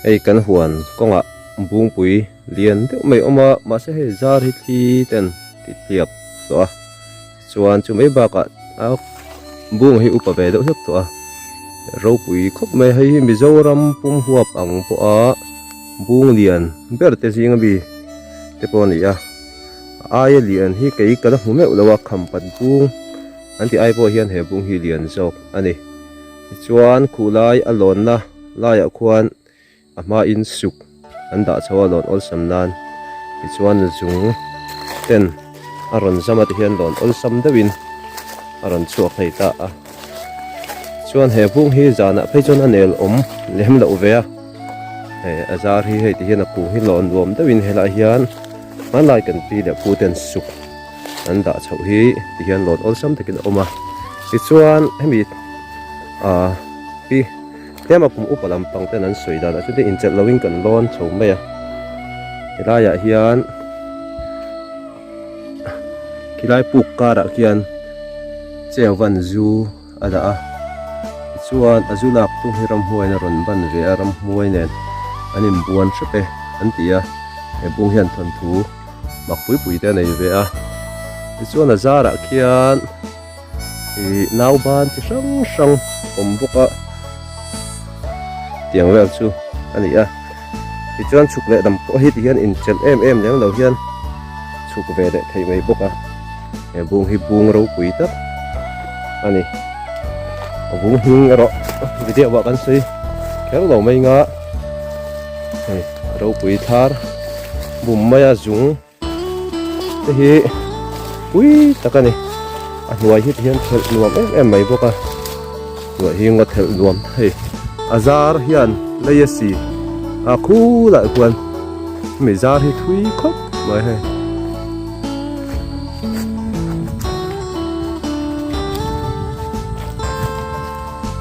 Hei kan huan kawngah bungpui lian deuh mai a awm a, mahse hei zar hi thli ten ti tliak tawh a, chuan chu mai bakah a bung hi upa ve deuh hlek tawh a, ropui khawp mai a, hei hi Mizoram pum huap ang pawha bung lian ber te zinga mi te pawh a ni a, a aia lian hi kei ka la hmu meuh lo a, khampat bung an tih ai pawh hian he bung hi lian zawk a ni. Tichuan khuhlai a lawnna laiah khuan a hmain suk an dah chho a lawn awlsam nan tichuan zung ten a rawn zam a tihian lawn awlsam deuhin a rawn chhuak thei ta a. Chuan he bung hi zanah phei chuan a nel awm lem loh ve a, hei a zar hi hei tihian a kung hi lawn nuam deuhin helaiah hian hmanlai kan pi leh pu ten suk an dah chhoh hi tihian lawn awlsam takin a awm a tichuan hemi ah hi tlema kum upa lampang ten an sawi dan ah chuan inchelh loin kan lawn chho mai a helaiah hian khilai puk karah khian cheu van zu a dah a tichuan a zu lak tum hi ramhuaiin a rawn ban ve a ramhuai nen an inbuan hrep e an ti a he bung hian thawnthu mak pui pui te a nei ve a tichuan a zarah khian ih nauban chi hrang hrang awm bawk a tiang vel chu a ni a tichuan chhuk leh dam pawh hi ti hian inchelh em em lem lo hian chhuk ve leh thei mai bawk a he bung hi bung ropui tak a ni a bung hming erawh video ah kan sawi kher lo mai nga hei ropui thar bum mai a zung te hi pui tak a ni a hnuai hi tihian thelh nuam em em mai bawk a hnuai hi ngaw thelh nuam hei a zar hian lei a si a khulah khuan hemi zar hi thui khawp mai hei.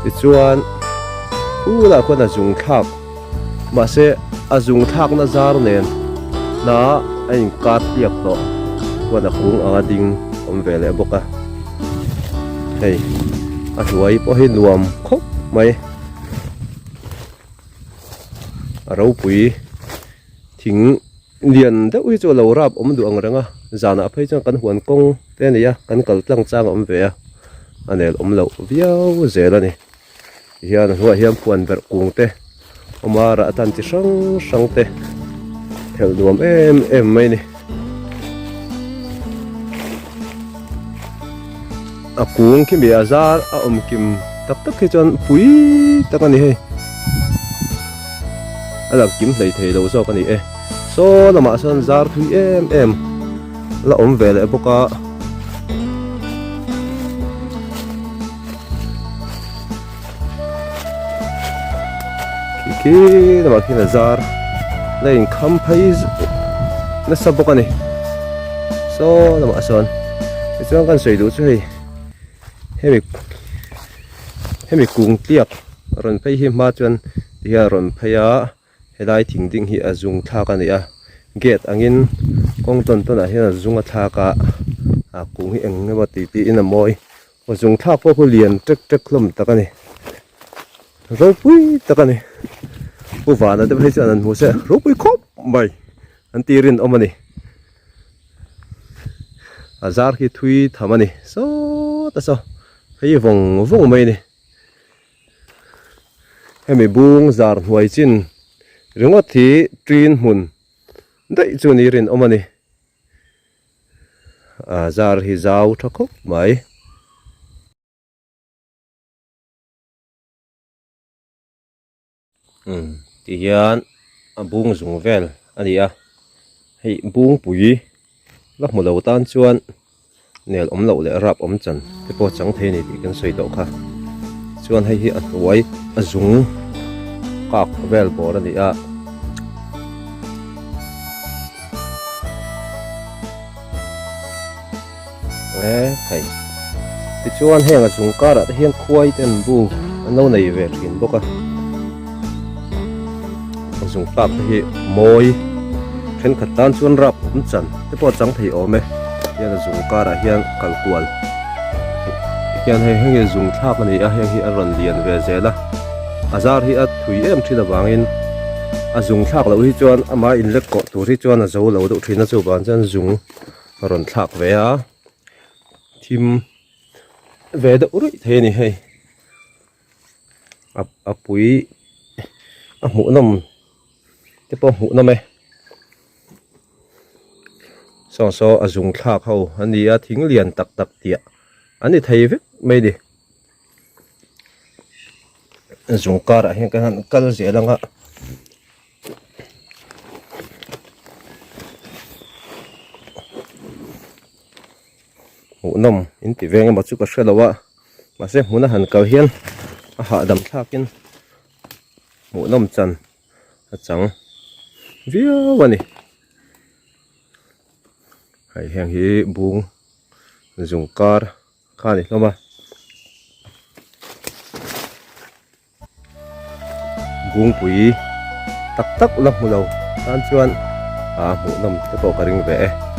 Tichuan khulah khuan a zung thlak. Mahse, a zung thlakna zar nen hna a inkar piak tawh chuan a kung anga ding awm ve leh bawk a. Hei, a hnuai pawh hi nuam khawp mai. A ropui thing lian deuh hi chu a lo rap awm duh ang reng a, zanah phei chuan kan huan kawng te a ni a, kan kal tlang chang a awm ve a, a nel awm loh viau zel a ni. Tihian a hnuaiah hian phuan berh kung te awm a rah atan chi hrang hrang te phelh nuam em em mai a ni. A kung khi mi a zar a awm kim tak tak hi chuan pui tak a ni hei. A lang kim hlei thei lo zawk a ni e. Saw lamah sawn zar thui em em la awm ve leh bawk a. Khi khi lamah khian a zar la inkham phei nasa bawk a ni saw lamah sawn tichuan kan sawi duh chu hei hemi hemi kung tliak rawn phei hi hma chuan tihian a rawn phei a. Helai thing ding hi a zung thlak a ni a, gate angin kawng tawn tawnah hian a zung a thlak a, a kung hi eng emaw tih tiin a mawi. A zung thlak pawh khu lian ṭek ṭek hlawm tak a ni, ropui tak a ni. Pu Vana te phei chuan an hmu se ropui khawp mai an ti rinawm a ni. A zar khi thui tham a ni sawt a saw phei vawng vawng mai a ni. Hemi bung zar hnuai chin ringawt hi ṭin hmun daih chu ni rinawm a ni. A zar hi zau tha khawp mai. Umm ti hian a bung zung vel a ni a, hei bungpui la hmu lo tan chuan nel awm loh leh rap awm chan te pawh chang thei a ni tih kan sawi tawh kha. Chuan hei hi a hnuai a zung kak vel bawr a ni a. E thei tichuan heng a zung karah te hian khuai te an bu an lo nei ve thin bawk a a zung kak te hi mawi thenkhat tan chuan rap awm chan te pawh a chang thei awm e hian a zung karah hian kal kual hian hei heng hi zung thlak a ni a heng hi a rawn lian ve zel a a zar hi a thui em thin avangin. A zung thlak loh hi chuan ama in lek kawh tur hi chuan a zo lo deuh thin a chuvang chuan zung a rawn thlak ve a thim ve deuh ruih thei a ni hei a a pui a hmuh nawm te pawh hmuh nawm e saw saw a zung thlak ho a ni a thing lian tak tak tiah an ni thei vek mai a ni. Zung karah hian kan han kal zel ang a. Hmuhnawm in ti veng emaw chu ka hre lo a mahse hmun a han kal hian a hahdam thlakin hmuhnawm chan a chang viau a ni. Hei heng hi bung zung kar. Kha a ni hlawm a. Bungpui tak tak la hmu lo tan chuan aa hmuhnawm te pawh ka ring ve e.